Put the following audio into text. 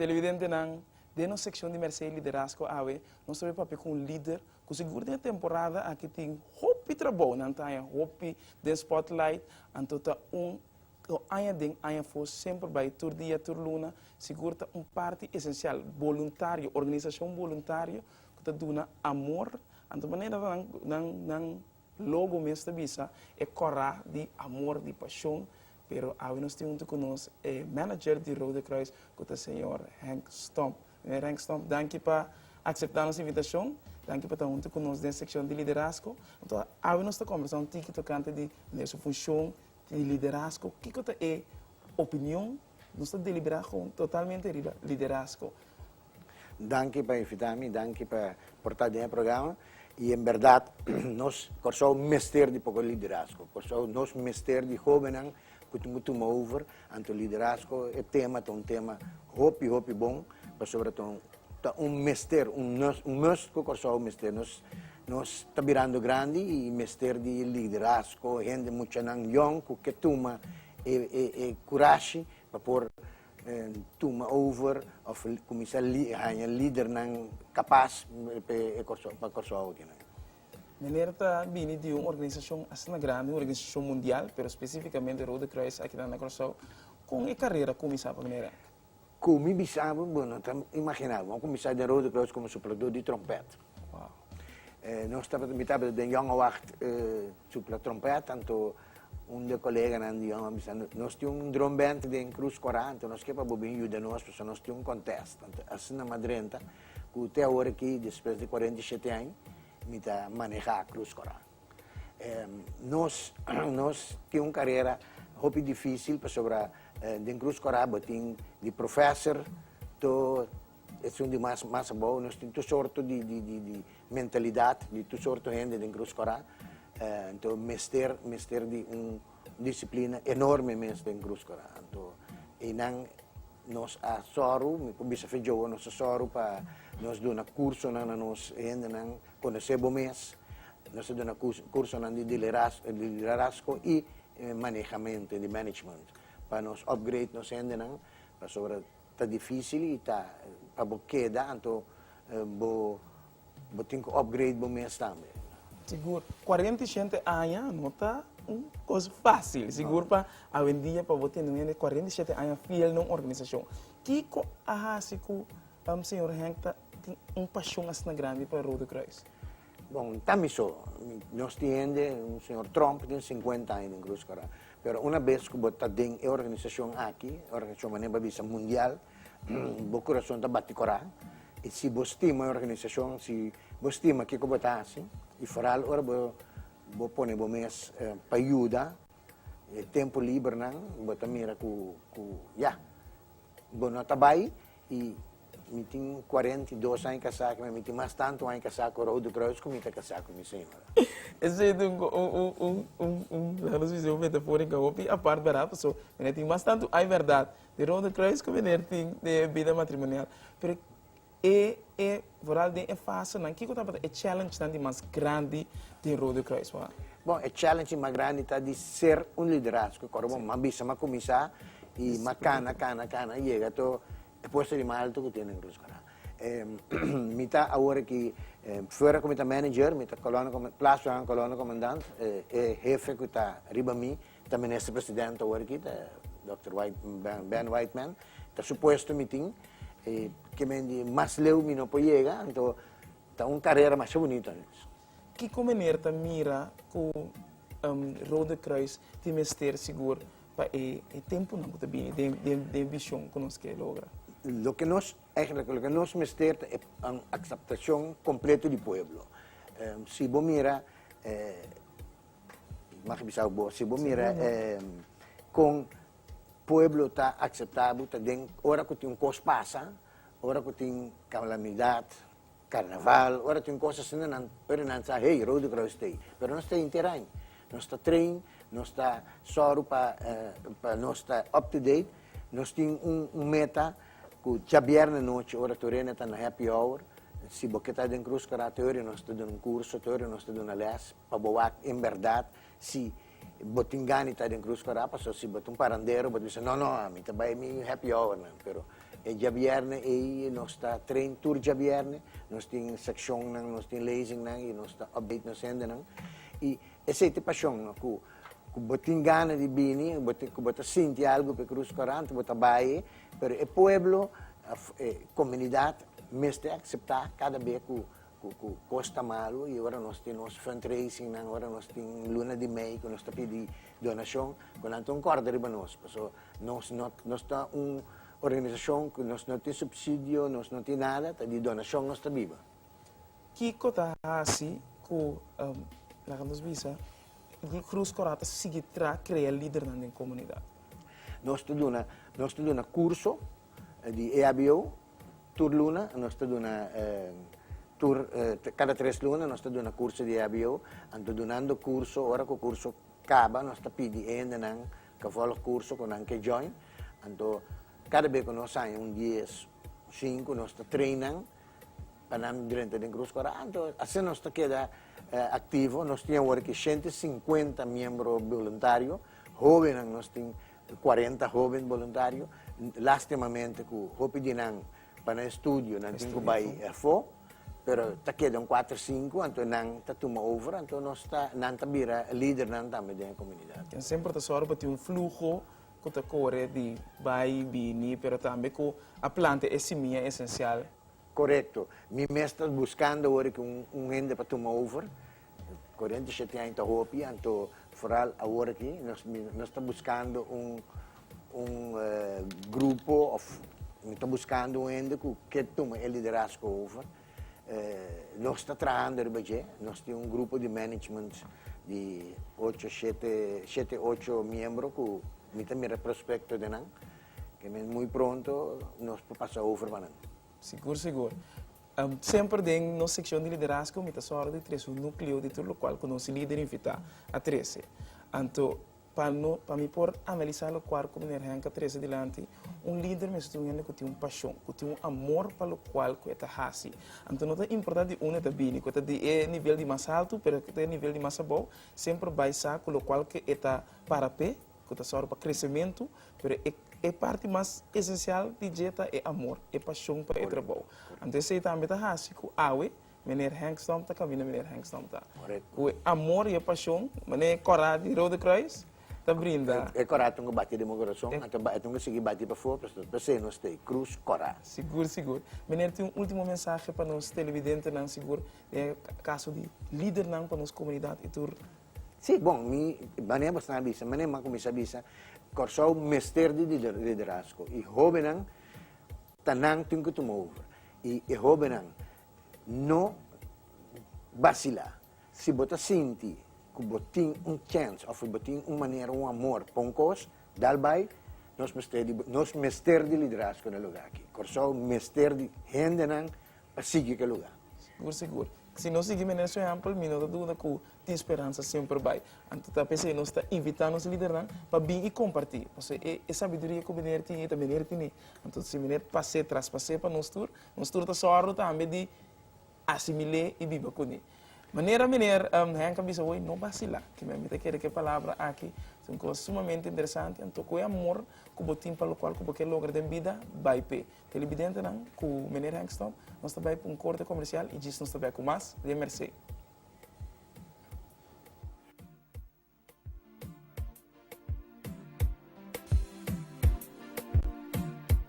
Televidentenan, den nos seccion di Mercé y Liderazgo awe, nos ta bay papia cu un lider cu sigur den e temporada aki tin hopi trabou. Nan ta haña hopi den spotlight, anto ta un cu aña den aña afo semper bay tur dia, tur luna, sigur ta un parti esencial, boluntario, organisacion boluntario cu ta duna amor, anto manera nan nan nan logo mes ta bisa, e cora di amor, di pasion. Pero awe nos tin huntu ku nos e manager di Rode Kruis ku ta señor Henk Stomp. Meneer Henk Stomp, danki pa akseptá nos invitashon, danki pa ta huntu ku nos den sekshon di liderazgo. Anto awe nos ta kombersá un tiki tokante di meneer su funshon di liderazgo, kiko ta e opinion, nos ta deliberá gewoon totalmente riba liderazgo. Danki pa invitá mi, danki pa por ta den e programa. I en bèrdat nos Kòrsou mester di poko liderazgo. Kòrsou nos mester di hóbennan ku tin ku tuma over. Anto liderazgo e tema ta un tema hopi hopi bon pasobra ta un ta un mester, un un must ku Kòrsou mester. Nos nos ta birando grandi i mester di liderazgo, hende muchanan yòn ku ke tuma e e e kurashi pa por tuma over of kuminsá haña lidernan kapas pa Kòrsou aki nan. Meneer ta bini di un organisashon asina grandi, un organisashon mundial, pero spesífikamente Rode Kruis aki nan na Kòrsou. Kon e karera kuminsá pa meneer? Ku mi bisa bo, bo no ta imaginá. Bo a kuminsá den Rode Kruis komo supladó di trompèt. Nos tabata, mi tabata den Jonge Wacht supla trompèt, anto Un di e koleganan di Jong a bisa, Nos tin un drumband den Cruz Cora, anto nos ke pa bo bin yuda nos pasobra nos tin un contest. Anto asina mi a drenta ku te awor aki, despues di 47 aña, mi ta maneha Cruz Cora. Nos nos tin un karera hopi dificil pasobra den Cruz Cora bo tin di professor to esun di mas mas abou, nos tin tur sorto di di di di mentalidat di tur sorto hende den Cruz Cora. Anto mester mester di un disiplina enorme mes den Cruz Cora. Anto einan nos a sòru, mi por bisa fe Joe, nos a sòru pa nos duna kursonan na nos hendenan, konosé bo mes, nos a duna kursonan di liderazgo i manehamentu, di management, pa nos upgrade nos hendenan, pasobra ta difícil i ta pa bo keda anto bo bo tin ku upgrade bo mes tambe. Sigur, 47 aña no ta un kos fácil, sigur pa awendia pa bo tene un hende 47 aña fiel na un organisashon. Kiko a hasi ku señor Henk ta tin un pashon asina grandi pa Rode Kruis? Bon, ta mi so. Nos tin hende, un señor Tromp tin 50 aña den Cruz Cora. Pero una bes ku bo ta den e organisashon aki, organisashon manera bo a bisa mundial, bo kurason ta bati kora. I si bo stima e organisashon, si bo stima kiko bo ta hasi, i foral ora bo bo pone bo mes pa yuda, e tempu libernan bo ta mira ku ku ya, bo no ta bai i Mi tin 42 aña kasá ku mi tin mas tantu aña kasá ku Rode Kruis ku mi ta kasá ku mi señora. Esei ta un un un un un laga nos bisa un metafórika hopi apart bèrdat paso meneer tin mas tantu aña bèrdat di Rode Kruis ku meneer tin den e bida matrimonial. Pero e e vooral den e fasenan kiko tabata e challengenan di mas grandi den Rode Kruis? Bon e challenge di mas grandi ta di ser un liderazgo. Kòrda bo m'a bisa m'a kuminsá i m'a kana kana kana yega to E puesto di mas alto ku tin den Cruz Cora. Mi ta awor aki, fuera ku mi ta manager, mi ta kolona, plaatsvervangend kolona komandant, e hefe ku ta riba mi ta minister president awor aki, ta dòkter White, Ben Whiteman, ta su puesto mi tin, e ke men di mas leu mi no por yega, anto ta un karera masha bunito. Kiko meneer ta mira ku Rode Kruis tin mester sigur pa e tempunan ku ta bini den e vishon ku nos ke logra? Loke nos, eigenlijk loke nos mester ta e un akseptashon kompleto di pueblo. Si bo mira, mag bisa bo, si bo mira kon pueblo ta akseptá bo ta den ora ku tin un kos pasa, ora ku tin kalamidat, Carnaval, ora tin cos asina nan ora nan sa hey Rode Kruis ta ei, pero nos ta henter aña, nos ta train, nos ta sòru pa pa nos ta up to date, nos tin un un meta cu djabièrnè nochi ora tur hende ta na happy hour, si bo ke ta den Cruz Cora te ora nos ta duna un curso, te ora nos ta duna les pa bo wak en berdad si bo tin gana di ta den Cruz Cora, pasobra si bo ta un parandero bo ta bisa no no ami ta bai mi happy hour nan, pero. E djabièrnè ei nos ta train tur djabièrnè, nos tin sekshonnan, nos tin lezingnan i nos ta update nos hendenan. I esei ta e pashon no, ku ku bo tin gana di bini, bo tin ku bo ta sinti algu pa e Krus Kòrá, bo ta bai, pero e pueblo òf e komunidat mester akseptá kada be ku ku ku kos ta malu i ora nos tin nos fundraisingnan, ora nos tin luna di mei ku nos ta pidi donashon, ku nan ta un kòrda riba nos, pasobra Nos no nos ta un organisashon ku nos no tin supsidio, nos no tin nada, ta di donashon nos ta biba. Kiko ta hasi ku, laga nos bisa, Cruz Kòrá ta sigui tra krea lidernan den komunidat? Nos ta duna nos ta duna kurso di EHBO tur luna, nos ta duna tur kada tres luna nos ta duna kurso di EHBO, anto dunando kurso ora ku kurso kaba nos ta pidi e hendenan Ka volg kurso ku nan ke join, anto kada be ku nos haña un dies, sinku nos ta train nan pa nan drenta den Krus Kòrá, anto asina nos ta keda aktivo. Nos tin awor aki 150 miembro boluntario, hóbennan nos tin 40 hóben boluntario, lastimamente ku hopi di nan pa nan estudio nan tin ku bai afó, pero ta keda un kuater sinku, anto nan ta tuma over, anto nos ta, nan ta bira lidernan tambe den e komunidat. Ken semper ta sòru pa tin un fluho ku ta kore di bai bini, pero tambe ku a planta e simia esensial. Korekto. Mi mes ta buskando awor ku un hende pa tuma over. 47 aña ta hopi, anto foral awor aki nos nos ta buskando un un grupo of mi ta buskando un hende ku ke tuma e liderazgo over. Nos ta trahando riba dje, nos tin un grupo di management di ocho shete shete ocho miembro ku mi ta mira prospekto den nan, ke men muy pronto nos por pasa over pa nan. Sigur sigur. Semper den nos sekshon di liderazgo mi ta sòru di trese un núkleo di tur lokual ku nos lider invitá a trese. Anto pa no pa mi por analisá lokual ku Meneer Henk a trese dilanti, un lider mester tin un hende ku tin un pashon, ku tin un amor pa lokual ku e ta hasi. Anto no ta importá di unda e ta bini, ku e ta di e nivel di mas haltu pero ku ta e nivel di mas abou, semper bai sa ku lokual ku e ta para p'e, ku ta sòru pa kresementu, pero e e parti mas esensial di dje ta e amor, e pashon pa e trabou. Anto esei tambe ta hasi ku awe Meneer Henk Stomp ta kaminda Meneer Henk Stomp ta. Ku e amor i e pashon, manera e kòrá di Rode Kruis ta brinda. E kòrá ta un bati den bo kurason, anto e ta un sigui bati pafó, pasobra p'esei nos ta e krus kòrá. Sigur, sigur. Meneer tin un último mensahe pa nos televidentenan, sigur den e kaso di lidernan pa nos komunidat i tur. Sí, bon, mi, manera bo sta bisa, manera mi a kuminsá bisa, Kòrsou mester di liderazgo i hóbennan ta nan tin ku tuma over. I e hóbennan no basilá. Si bo ta sinti ku bo tin un chèns òf bo tin un manera, un amor pa un kos, dal bai, nos mester di, nos mester di liderazgo na e lugá aki. Kòrsou mester di hendenan pa sigui ke lugá. Sigur, sigur. Si nos sigui menen su ehèmpel, mi no ta duda ku tin speransa semper bai. Anto ta p'esei nos ta invitá nos lidernan pa bin i kompartí. Pasobra e e sabiduria ku meneer tin ei ta meneer tine. Anto si meneer pas'é, traspas'é pa nos tur, nos tur ta sòru tambe di asimil'é i biba kuné. Manera meneer Henk a bisa hoy, no basilá. Ke mi ta kere ku e palabra aki ta un kos sumamente interesante. Anto ku e amor ku bo tin pa lokual ku bo ke logra den bida, bai p'e. Televidentenan, ku Meneer Henk Stomp, nos ta bai pa un korte komersial i djis nos ta bek ku mas di e Mercé.